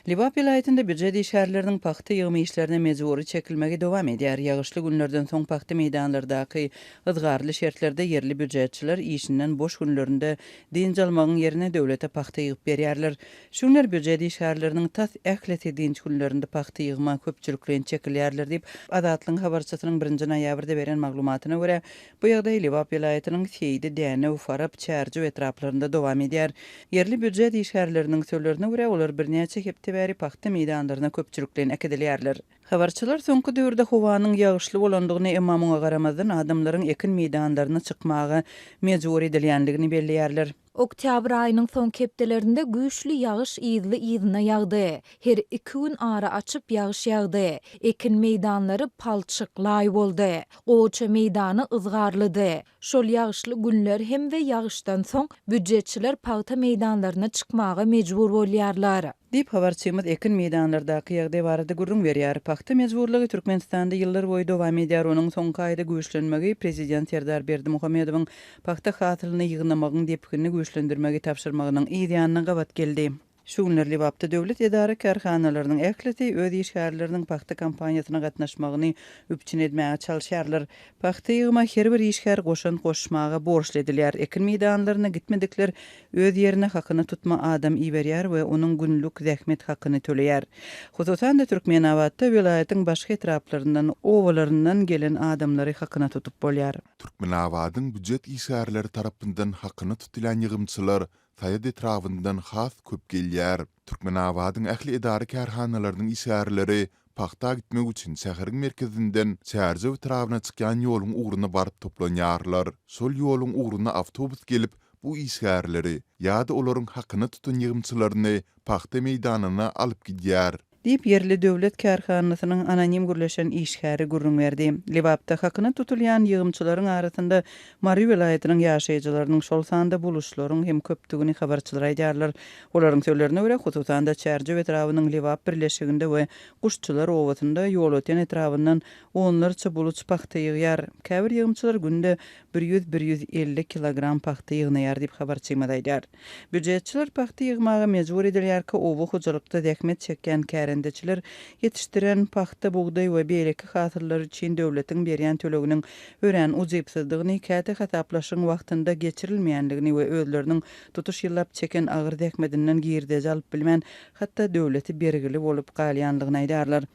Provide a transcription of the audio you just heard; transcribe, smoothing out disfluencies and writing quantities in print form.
Lebap welaýatynda býujet işgärleriniň pagta ýygymy işlerine mejbury çekilmegi dowam edýär. Ýagyşly günlerden soň pagta meýdanlardaky yzgarly şertlerde ýerli býujetçiler işinden boş günlerinde dynç almagyň ýerine döwlete pagta ýygyp berýärler. Şu günler býujet işgärleriniň tas ählisi dynç günlerinde pagta ýygyma köpçülikleýin çekilýärler diýip, Azatlygyň habarçysynyň birinji noýabrda beren maglumatyna görä, Bu ýagdaý Lebap welaýatynyň Seýdi, Dänew, Farap, Çärjew etraplarynda dowam edýär. Ýerli býujet işgärleriniň sözlerine görä, olar birnäçe hepde bäri pagta meýdanlaryna köpçülikleýin äkidilýärler. Habarçylar soňky döwürde howanyň ýagyşly bolandygyny, emma muňa garamazdan, adamlaryň ekin meýdanlaryna çykmaga mejbur edilýändigini belleýärler. Oktýabr aýynyň soňky hepdelerinde güýçli ýagyş yzly-yzyna ýagdy. Her iki gün ara açyp ýagyş ýagdy. Ekin meýdanlary palçyk, laý boldy. Gowaça meýdany yzgarlydy. Şol ýagyşly günler hem we ýagyşdan soň býujetçiler pagta meýdanlaryna çykmaga mejbur bolýarlar. Diýip, habarçymyz ekin meýdanlardaky ýagdaý barada gürrüň berýär. Pagta mejburlygy Türkmenistanda ýyllar boýy dowam edýär. Onuň soňky aýda güýçlenmegi prezident Serdar Berdimuhamedowyň pagta hasylyny ýygnamagyň depginini güýçlendirmegi tabşyrmagynyň yz ýanyna gabat geldi. Şu günler Lebapda döwlet edara-kärhanalarynyň ählisi öz işgärleriniň pagta kampaniýasyna gatnaşmagyny üpjün edmäge çalyşýarlar. Pagta ýygyma her bir işgär goşant goşmaga borçly edilýär. Ekin meýdanlaryna gitmedikler öz ýerine hakyna tutma adam iberýär we onuň günlük zähmet hakyny töleýär. Hususan-da, Türkmenabatda welaýatyň başga etraplaryndan, obalaryndan gelen adamlary hakyna tutup bolýar. Türkmenabadyň býujet işgärleri tarapyndan hakyna tutulýan ýygymçylar Saýat etrabyndan has köp gelýär. Türkmenabadyň ähli edara-kärhanalarynyň işgärleri pagta gitmek üçin şäheriň merkezinden Çärjew etrabyna çykýan ýoluň ugruna baryp toplanýarlar. Şol ýoluň ugruna awtobus gelip, bu işgärleri ýa-da olaryň hakyna tutan ýygymçylaryny pagta meýdanyna alyp gidýär. Diýip, ýerli döwlet kärhanasynyň anonim gürleşen işgäri gürrüň berdi. Lebapda hakyna tutulýan ýygymçylaryň arasynda Mary welaýatynyň ýaşaýjylarynyň, şol sanda buluşlaryň hem köpdügini habarçylar aýdýarlar. Olaryň sözlerine görä, hususan-da, Çärjew etrabynyň Lebap birleşiginde we Guşçular obasynda Ýolöten etrabyndan onlarça buluç pagta ýygýar. Käbir ýygymçylar günde bir ýüz-bir 150 kilogram pagta ýygnaýar diýip, habarçymyz aýdýar. Býujetçiler pagta ýygmaga mejbur edilýärkä oba hojalykda zähmet çekýän kärendeçiler ýetişdiren pagta, bugdaý we beýleki hasyllary üçin döwletiň berýän töleginiň örän ujypsyzdygyny, käte hasaplaşygyň wagtynda geçirilmeýändigini we özleriniň tutuş ýyllap çeken agyr zähmetinden girdeji alyp bilmän, hatda döwlete bergili bolup galýandygyny aýdýarlar.